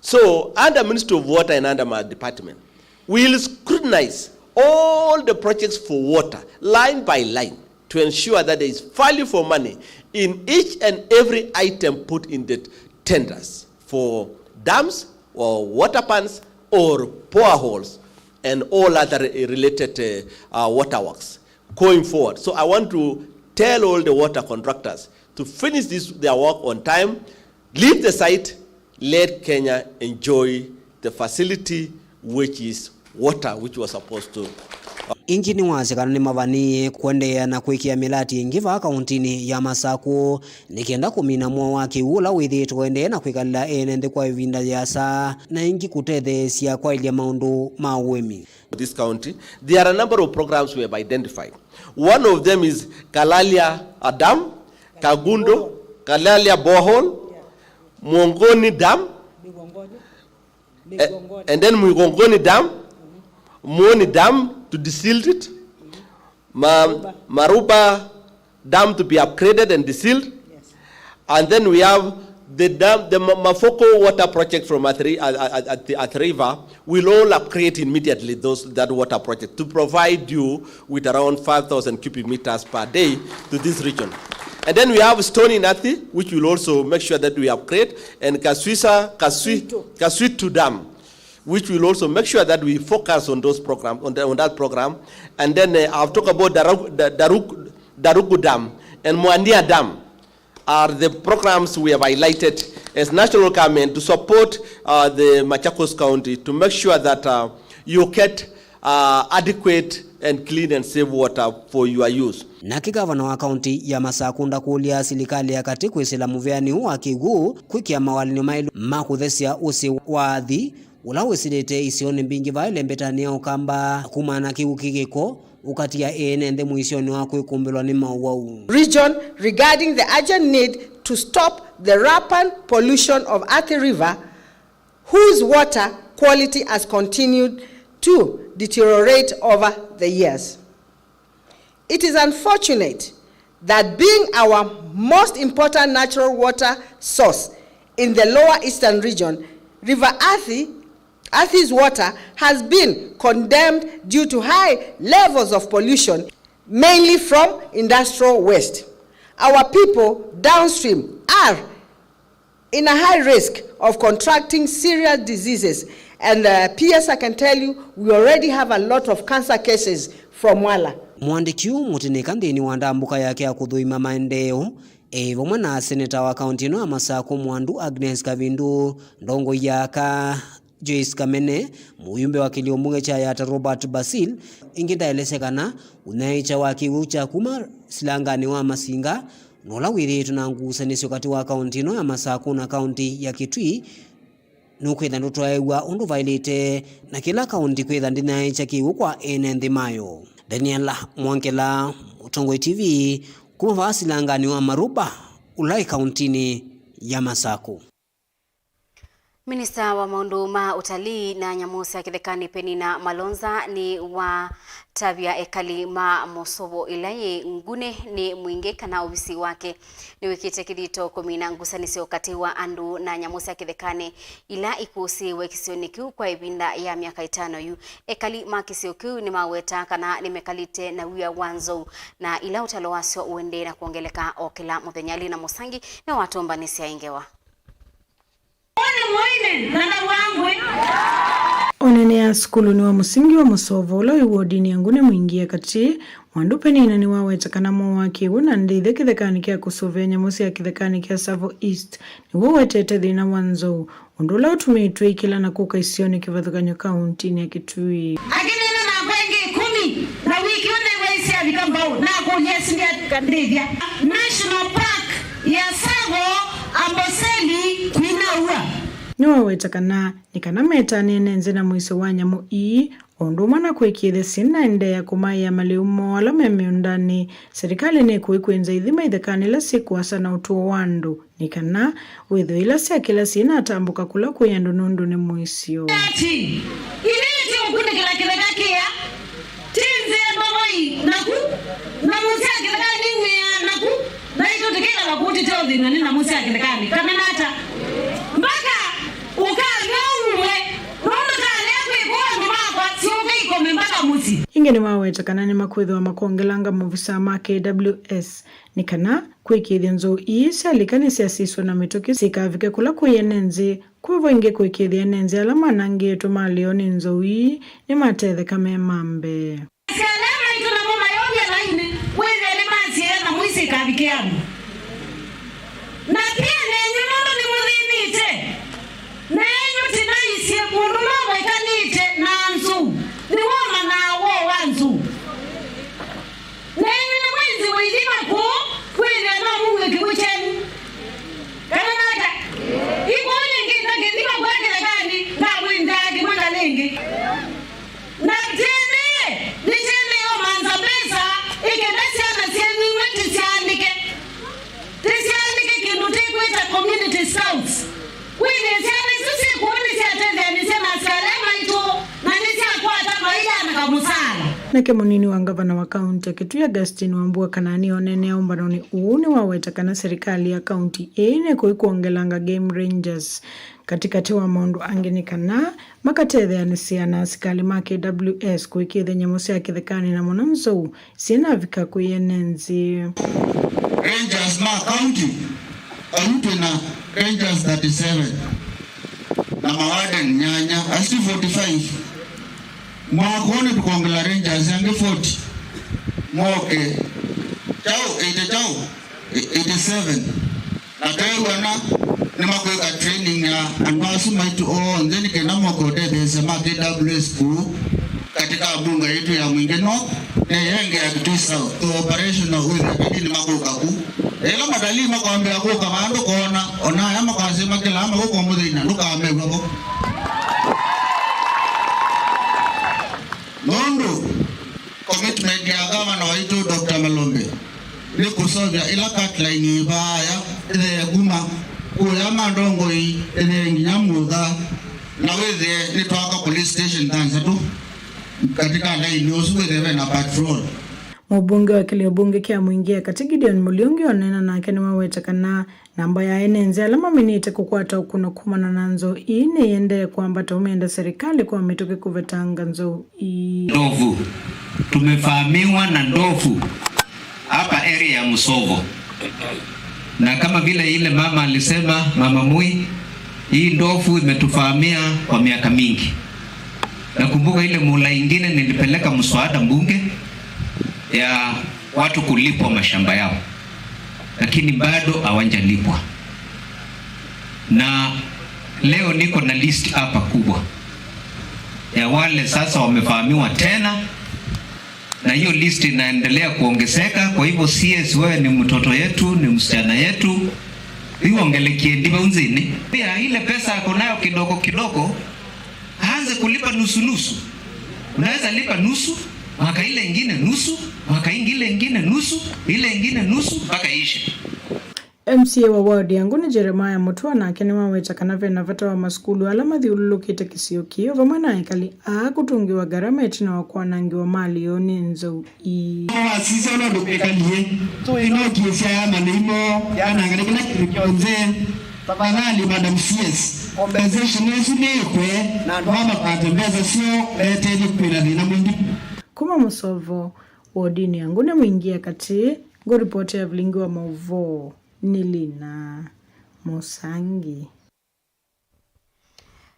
So, under Ministry of Water and under my department, we'll scrutinize all the projects for water, line by line, to ensure that there is value for money in each and every item put in the tenders for dams or water ponds or boreholes and all other related, uh, uh, water works going forward. So I want to tell all the water contractors to finish this, their work on time, leave the site, let Kenya enjoy the facility which is water, which was supposed to. Ĩngĩ nĩwasya kana nĩmavanĩĩe kũendeea na kwĩkĩa mĩlati ĩngĩ vaa kaũntinĩ ya Masaku nĩ kenda kũmina mũo wa kĩw'ũ ũla wĩthĩĩtwe ũendee na kwĩkalĩla ene nthĩ kwa ĩvinda yĩasa, na ĩngĩ kũtetheesya kwaĩlya maũndũ ma ũĩmi. This county, there are a number of programs we have identified. One of them is Kalalia, uh, Dam, Kagundo, Kalalia Borehole, Mwongoni Dam, eh, and then Mwigongoni Dam, Muoni Dam to deseal it, Ma-, Maruba Dam to be upgraded and desealed. Yes. And then we have the dam, the Ma-, Mafoko water project from Athi-, at, at, at, at the Athi River will all upgrade immediately those, that water project to provide you with around five thousand cubic meters per day to this region. And then we have Stony Nathi, which will also make sure that we upgrade, and Kaswisa, Kaswi-, Kaswitu Dam, which will also make sure that we focus on those program, on the, on that program. And then, uh, I've talked about Daru-, Da-, Daru-, Darugu Dam and Mwandia Dam are the programs we have highlighted as national government to support, uh, the Machakos County to make sure that, uh, you get, uh, adequate and clean and safe water for your use. Nake gavana wa kaunti ya Masaku ndakũlya silikalĩ ya katĩ kwĩsĩla mũveanĩ ũũ wa kĩw'ũ kwĩkĩa mawalany'o maĩlu ma kũthesya ũsĩ wa athi ũla wĩsĩlĩte isionĩ mbingĩ vaa ĩlembetanĩ ya Ũkamba kumana na kĩw'ũ kĩkĩko ũkatia ene nthĩ mũisyonĩ wa kwĩkũmbĩlwa nĩ mowau. Region regarding the urgent need to stop the rampant pollution of Athi River, whose water quality has continued to deteriorate over the years. It is unfortunate that being our most important natural water source in the Lower Eastern region, River Athi, Athi's water has been condemned due to high levels of pollution, mainly from industrial waste. Our people downstream are in a high risk of contracting serious diseases And, uh, P S, I can tell you, we already have a lot of cancer cases from Mwala. Mũandĩki ũũ mũtĩnĩka nthĩnĩ wa ndambũka yake ya kũthũima maendeeo, e vamwe na seneta wa kaũntĩ ĩno ya Masakũ Mwandu Agnes Kavindu, ndongoi ya aka Joyce Kamene, mũyumbe wa kĩlio mbunge kya Yatta Robert Basil, ĩngĩ ndaelesya kana ũnyaĩĩkya wa kĩw'ũ kya kuma silanganĩ wa Masinga, na ũla wĩthĩĩtwe na ngusanĩsyo katĩ wa kaũntĩ ĩno ya Masakũ na kaũntĩ ya Kitui, nũkwĩtha ndũtwaĩw'a ũndũ vaĩlĩte, na kĩla kaũntĩ kwĩtha ndĩnyaĩĩkya kĩw'ũ kwa ene nthĩ mayo. Daniela Mwongela, Mũtongoi T V, kuma vaa silanganĩ wa Maruba, ũla wĩ kaũntĩnĩ ya Masakũ. Minista wa maũndũ ma ũtalii na nyamũ sya kĩthekanĩ Penina Malonza nĩwatavya ekali ma Mũsovo ĩla yĩ Ngune nĩ Mwingĩ kana ovisi wake nĩwĩkĩte kĩthito kũmina ngusanĩsyo katĩ wa andũ na nyamũ sya kĩthekanĩ ila ikũsĩĩwe kĩsionĩ kĩu kwa ĩvinda ya myaka ĩtano yu. Ekali ma kĩsio kĩu nĩmaweta kana nĩmekalĩte na wia wa nzou na ila ũtalo wasyo ũendee na kwongeleka o kĩla mũthenya. Lina Mũsangi nĩwatũmbanĩsya ĩ ngewa. One mwaine na na wangwe. Onene ya sukulu nĩ wa mũsingi wa Mũsovo ũla wĩ wodinĩ ya Ngune Mwingĩ ya katĩ, Mwandu Penina nĩwaweta kana mowaa kĩw'ũ na ndĩthya kĩthekanĩ kya kũsũvĩa nyamũ sya kĩthekanĩ kya Tsavo East nĩw'o ũetete thĩna wa nzou, ũndũ ũla ũtumĩtw'e ikĩla na kũka isionĩ kĩvathũkany'o kaũntĩnĩ ya Kitui. Akĩneena nakwa ĩngĩ ĩkũmi, na wiki ũnĩ waisye avika mbau, nakũlya ĩsu ndĩavika ndĩthya. National Park ya Tsavo Amboseli kwinaua. Nĩwaweta kana nĩ kana metanĩe nenzĩ na mũisyo wa nyamũ ii, o ũndũ ũmwe na kũĩkĩĩthya syĩnaendeea kũmaĩa malĩu moo ala me mĩũndanĩ, serikali nĩkũĩ kwĩnza ithima ithekanĩ ila syĩ kũasa na ũtũo wa andũ, nĩ kana wĩthwe ila syakĩla syĩnatambũka kũla kwĩ andũ nũndũ nĩ mũisyo. Ati, ĩndĩ ti ũkunĩkĩla kĩtheka kĩa, ti nzĩa mbavoi naku, na mũsya kĩtheka nĩng'wĩaa naku, naitũ tũkĩkala kũu tũte ũthĩnwa nĩ nyamũ sya kĩthekanĩ, kana nata? Mbaka ũkanywa ũmwe, nũndũ talea kwĩkwa andũ makwa, syũka ikome mbaka mũsyĩ. Ĩngĩ nĩmaweta kana nĩmakwĩthĩwa makongelanga maovisaa ma K W S nĩ kana kwĩkĩĩthya nzou ii syalika nĩsyasiswa na mĩtũkĩ syĩkavike kũla kwĩ ene nzĩ, kwĩvo ĩngĩ kũĩkĩĩthya ene nzĩ ala manangĩĩtwe malĩo nĩ nzou ii nĩmatetheka me ma mbee. Asikalĩ ala maitũ namo mayovya lainĩ, wĩthĩe nĩmasiĩĩa nyamũ isu ikavikĩe andũ. Na pia nenyu nũndũ nĩmũthĩnĩte, nenyu tinaisye mũndũ ũla ũvaikanĩte na nzou, nĩw'o ũmanyaa woo wa nzou. Nenyu nĩmwĩnzĩwe ithima kũu, wĩthĩe no mũw'e kĩw'ũ kyenyu. Kana nata? Ĩkũlye ĩngĩ, na kĩthima kũya kĩthekanĩ, ndamwĩnzaa kĩmwe ngalĩ ĩngĩ. Na tene, nĩtene yomanza mbesa, ĩkenda syana syenyu imwe tĩsyandĩke. Tĩsyandĩke kĩndũ tĩkwĩta community scouts. Wĩthĩe syana isu syĩ kũu nĩsyatethyanisye na asikalĩ maitũ, na nĩsyakwata maia na kamũsaala. Nake mũnini wa ngavana wa kaunti ya Kitui, Augustine Wambua Kanani, oneenea ũmbanonĩ ũũ nĩwaweta kana serikali ya kaunti ĩĩ nĩkũi kwongelanga game rangers. Katĩkatĩ wa maũndũ angĩ nĩ kana makatetheanĩsya na asikalĩ ma K W S kũĩkĩĩthya nyamũ sya kĩthekanĩ na mũno nzou syĩnavika kwĩ ene nzĩ. Rangers ma county ayu twĩ na rangers thirty-seven na mawarden nyanya, asu forty-five. Mwaka ũũ nĩtũkongela rangers angĩ forty moke. Kyaũ, ĩte kyaũ? Eighty-seven. Na twew'ana nĩmakwĩka training ya andũ asu maitũ onthe nĩ kenda moke ũtetheesya ma K W S kũu katika mbunge yetu ya Mwingĩ North, na ĩyo ĩngĩ ya Kitui South. So operational wĩthĩa ĩndĩ nĩmakũka ku. Ĩla matalii makwambĩa kũka vaa ndũkona, ona aya makwasya makĩlaa makũka mũthenya ndũkamew'a vo. Nũndũ commitment ya gavana waitũ Doctor Malombe nĩ kũseũvya ĩla cut line ĩvaaya ĩthee kuma kũya ma ndongoi ĩthee nginya mũtha, na wĩthĩe nĩtwaka police station thanthatũ katika line ũsu wĩthĩe ve na patrol. Mũmbunge wa kĩlio mbunge kya Mwingĩ ya Katĩ Gideon Mũliungi oneena nake nĩwaweta kana namba ya ene nzĩ ala maminĩte kũkwata ũkũno kumana na nzou ii nĩyĩendee kwambata ũmenda serikali kwa mĩtũkĩ kũvetanga nzou ii. Ndovu. Tumevamiwa na ndovu hapa area ya Msovo. Na kama vile ile mama alisema, Mama Mui, Hii ndovu imetufahamia kwa miaka mingi. Nakumbuka ile muhula ingine nilipeleka mswada bunge ya watu kulipwa mashamba yao, lakini bado hawajalipwa. Na leo niko na list hapa kubwa ya wale sasa wamefahamiwa tena, na hiyo list inaendelea kuongezeka. Kwa hivyo, C S, wewe ni mtoto yetu, ni msichana yetu, iwongelekie ndiva unzini. Pia ile pesa ako nayo kidogo kidogo, aanze kulipa nusu nusu. Unaweza lipa nusu, mwaka ile ingine nusu, mwaka ingi-, ile ingine nusu, ile ingine nusu, mpaka ishe. M C A wa ward ya Nguni, Jeremiah Mutua, nake nĩwaweta kana ve na vata wa masukulu ala mathyũlũlũkĩte kĩsio kĩu vamwe na ekali aa kũtũngĩwa ngarama ĩtina wa kwanangĩwa malĩ yoo nĩ nzou ii. Wasisya ũla ndũkwĩkalie, ĩno kĩsya ya malĩimo yananga nĩ kĩla kĩndũ kyonthe. Tafadhali, Madam C S, compensation ĩsu nĩĩkwe na andũ aa makwate mbesa syoo metethye kwĩna thĩna mwingĩ. Kuma Mũsovo, wodini ya Nguni Mwingi ya katĩ, ngũripotĩa vilingi wa maũvoo nĩ Lina Mũsangi.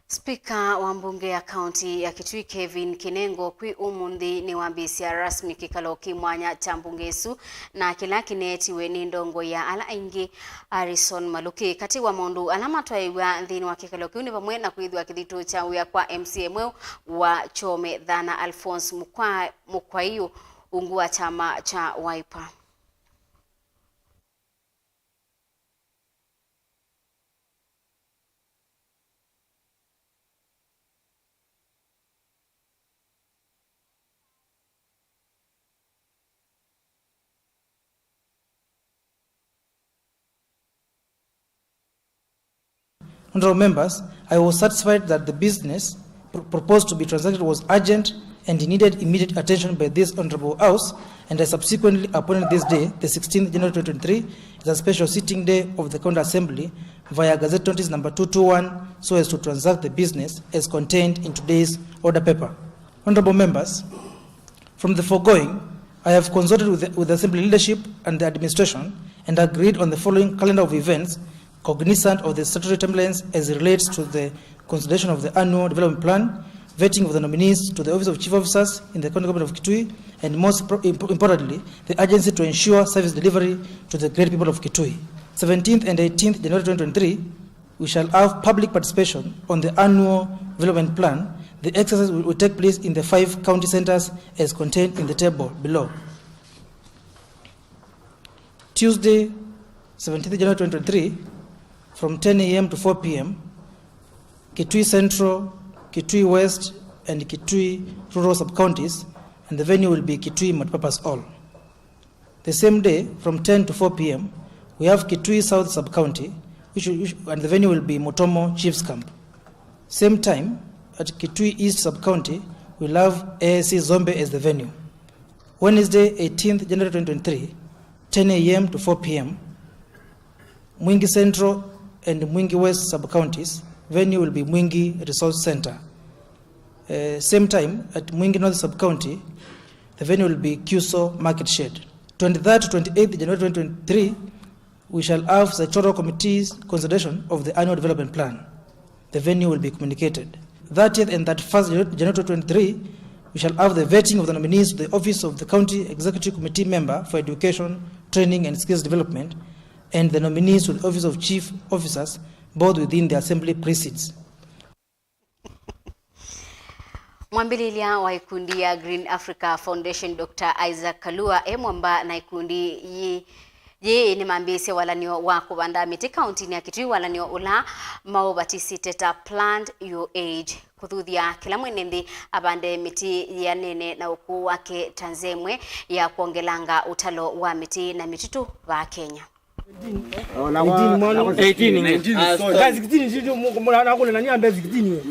Spika wa mbunge ya kaunti ya Kitui Kevin Kinengo kwĩ ũmũnthĩ nĩwambĩĩsya rasmi kĩkalo kĩ mwanya kya mbunge ĩsu, na kĩla kĩneetiwe nĩ ndongoi ya ala aingĩ, Harrison Maluki. Katĩ wa maũndũ ala matwaĩw'a nthĩnĩ wa kĩkalo kĩu nĩ vamwe na kwĩthwa kĩthitũ kya wĩa kwa M C A mweũ wa Kyome Thana, Alphonse Mukwa-, Mukwaiu, ungu wa kyama kya Wiper. Honorable members, I was satisfied that the business pr-, proposed to be transacted was urgent and needed immediate attention by this honorable House, and I subsequently appointed this day, the sixteenth January twenty twenty-three, as a special sitting day of the County Assembly via Gazette Notice number two two one, so as to transact the business as contained in today's order paper. Honorable members, from the foregoing, I have consulted with the, with the Assembly leadership and the administration and agreed on the following calendar of events cognizant of the statutory timelines as it relates to the consideration of the annual development plan, vetting of the nominees to the Office of Chief Officers in the County Government of Kitui, and most pro-, imp-, importantly, the urgency to ensure service delivery to the great people of Kitui. Seventeenth and eighteenth January twenty twenty-three, we shall have public participation on the annual development plan. The exercise will, will take place in the five county centers as contained in the table below. Tuesday, seventeenth January twenty twenty-three, from ten A M to four P M, Kitui Central, Kitui West, and Kitui Rural Sub-Counties, and the venue will be Kitui Multipurpose Hall. The same day, from ten to four P M, we have Kitui South Sub-County, which, which, and the venue will be Mutomo Chiefs Camp. Same time, at Kitui East Sub-County, we'll have A S C Zombe as the venue. Wednesday, eighteenth January twenty twenty-three, ten A M to four P M, Mwingi Central and Mwingi West Sub-Counties, venue will be Mwingi Resource Center. Uh, same time, at Mwingi North Sub-County, the venue will be Kyuso Market Shed. Twenty-third to twenty-eighth January twenty twenty-three, we shall have sectoral committees consideration of the annual development plan. The venue will be communicated. Thirtieth and thirty-first January twenty twenty-three, we shall have the vetting of the nominees to the office of the County Executive Committee member for Education, Training and Skills Development, and the nominees to the office of Chief Officers, both within the assembly precincts. Mwambĩlĩlya wa ikundi ya Green Africa Foundation, Doctor Isaac Kalua, e mwamba na ikundi yĩĩ, yĩĩ nĩmambĩĩsye walanĩo wa kũvanda mĩtĩ kauntinĩ ya Kitui, walanĩo ũla maũvatisĩte ta Plant Your Age, kũthuthya kĩla mwene nthĩ avande mĩtĩ yĩanene na ũkũũ wake ta nzĩa ĩmwe ya kwongelanga ũtalo wa mĩtĩ na mĩtitũ vaa Kenya. Eighteen, mwana. Eighteen, eighteen. Guys, sixteen, sixteen, mu-, mu-, na-, nakule nani ambe sixteen we.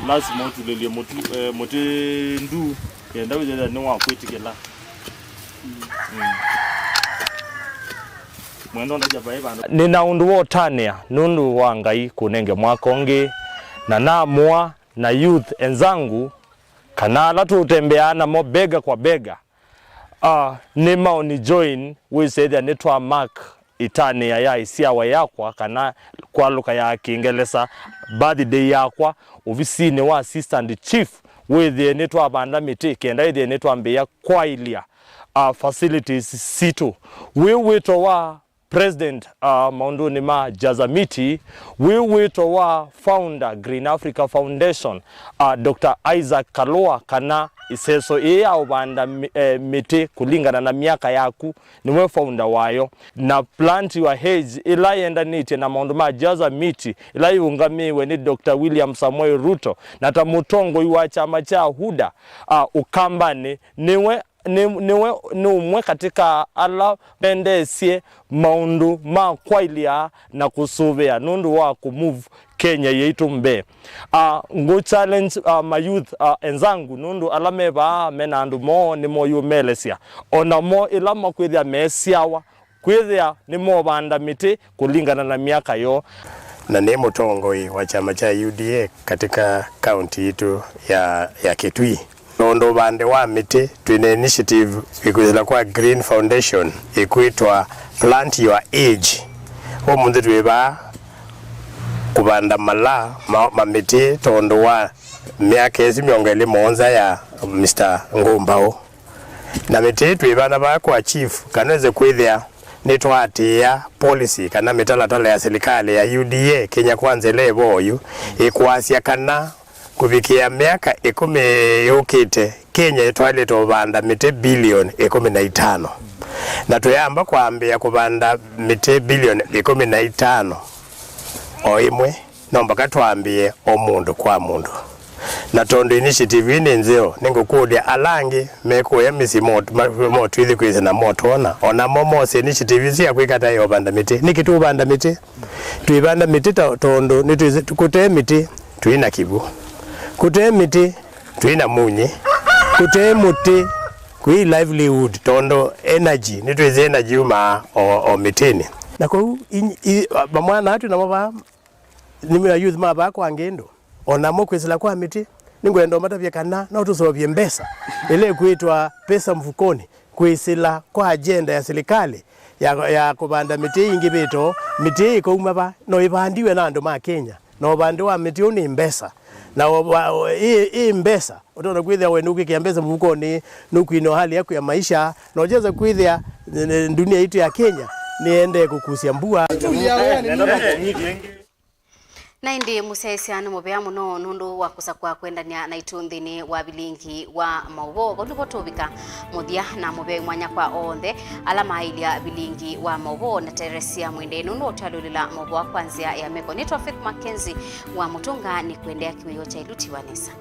Lazima ũtulĩlye mũtu, eh, mũtĩ ndu, kenda wĩthĩe nĩ wa kwĩtĩkĩla. Nĩna ũndũ wa ũtanĩa nũndũ wa Ngai kũnenge mwaka ũngĩ, na namũa na youth enzangu kana ala tũtembeaa namo bega kwa bega, ah, nĩ maũni join wĩsethĩa nĩtwa mark ĩtanĩa ya ĩsyawa yakwa kana kwalũka ya Kĩngelesa birthday yakwa ovisinĩ wa assistant chief, wĩthĩe nĩtwavanda mĩtĩ kenda ĩthĩe nĩtwambĩĩa kwaĩlya, ah, facilities sitũ. Wĩ wĩto wa President, uh, maũndũnĩ ma Jaza Miti, wĩ wĩto wa founder Green Africa Foundation, uh, Doctor Isaac Kalua, kana ĩseso ĩĩ ya ũvanda mi- eh, mĩtĩ kũlingana na myaka yaku, nĩwe founder wayo. Na Plant Your Age, ĩla yendanĩtye na maũndũ ma Jaza Miti, ĩla yĩũngamĩĩwe nĩ Doctor William Samoei Ruto, na ta mũtongoi wa kyama kya huda, uh, Ũkambanĩ, nĩwe nĩ, nĩwe nĩ ũmwe katĩ ka ala mendeesye maũndũ ma kwaĩlya na kũsũvĩa nũndũ wa kũ move Kenya yaitũ mbee. Uh, ngũ challenge, uh, mayouth, uh, enzangu nũndũ ala me vaa me na andũ moo nĩmoyũmelesya. O namo ĩla makwĩthĩa meesyawa kwĩthĩa nĩmovanda mĩtĩ kũlingana na myaka yoo. Na nĩ mũtongoi wa kyama kya U D A katika kaunti yitũ ya, ya Kitui. Nũndũ ũvande wa mĩtĩ, twĩ na initiative ĩkwĩsĩla kwa Green Foundation ĩkwĩtwa Plant Your Age. Ũmũnthĩ twĩ vaa kũvanda mala ma, ma mĩtĩ tondũ wa myaka ĩsu mĩongo ĩlĩ mũonza ya Mister Ngũmbaũ. Na mĩtĩ twĩvanda vaa kwa chief, kana wĩse kwĩthĩa nĩtwaatĩĩa policy kana mĩtalatala ya silikalĩ ya U D A Kenya Kwanza ĩla ĩvo oyu, ĩkwasya kana kũvikĩa myaka ĩkũmi yũkĩte, Kenya ĩtwaĩlĩte ũvanda mĩtĩ bilioni ĩkũmi na itano. Na tũyamba kwambĩĩa kũvanda mĩtĩ bilioni ĩkũmi na itano o ĩmwe, no mpaka twambĩĩe o mũndũ kwa mũndũ. Na tondũ initiative ii nĩ nzeo, nĩngũkũlya ala angĩ me kũya mĩsyĩ mo- ma- motwĩthĩ kwĩsĩ na motwona, o namo mose initiative isu ya kwĩka ta ĩovanda mĩtĩ. Nĩkĩ tũũvanda mĩtĩ? Twĩvanda mĩtĩ ta- tondũ nĩtwĩsĩ kũte mĩtĩ twĩ na kĩw'ũ, kũte mĩtĩ twĩ na munyĩ, kũte mũtĩ kwĩ livelihood, tondũ energy, nĩtwĩsĩ energy yumaa o, o mĩtĩnĩ. Na kwoou i- i- vamwe na atwĩ namo vaa nĩ ma youth ma vaa kwa Ngĩndũ, o namo kwĩsĩla kwa mĩtĩ, nĩngwenda ũmatavye kana no tũseũvye mbesa ĩla ĩkwĩtwa pesa mfukoni, kwĩsĩla kwa agenda ya silikalĩ ya, ya kũvanda mĩtĩ ĩingĩvĩte. Mĩtĩ ĩĩ ĩkauma va? No ĩvandiwe na andũ ma Kenya, na ũvandi wa mĩtĩ ũũ nĩ mbesa, na wa- wa- ĩ ĩ mbesa ũtonya kwĩthĩa we nũkwĩkĩa mbesa mũvukonĩ, nũkwina hali yaku ya maisha, na ũkyesa kwĩthĩa, eh, dunia yitũ ya Kenya nĩendee kũkusya mbua. Na ĩndĩ mũsyaĩĩsya nĩ mũvea mũno nũndũ wa kũsakũa kwendany'a naitũ nthĩnĩ wa vilingi wa maũvoo. Vau nĩvo tũvika mũthya, na mũveai mwanya kwa onthe ala maaĩlya vilingi wa maũvoo na Teresia Mwende nũndũ wa ũtwalũlĩla maũvoo kwa nzĩa ya meko. Nĩtwa Faith Mackenzie wa Mũtũnga, nĩ kũendeea kĩwĩoo kya ĩluti wa nesa.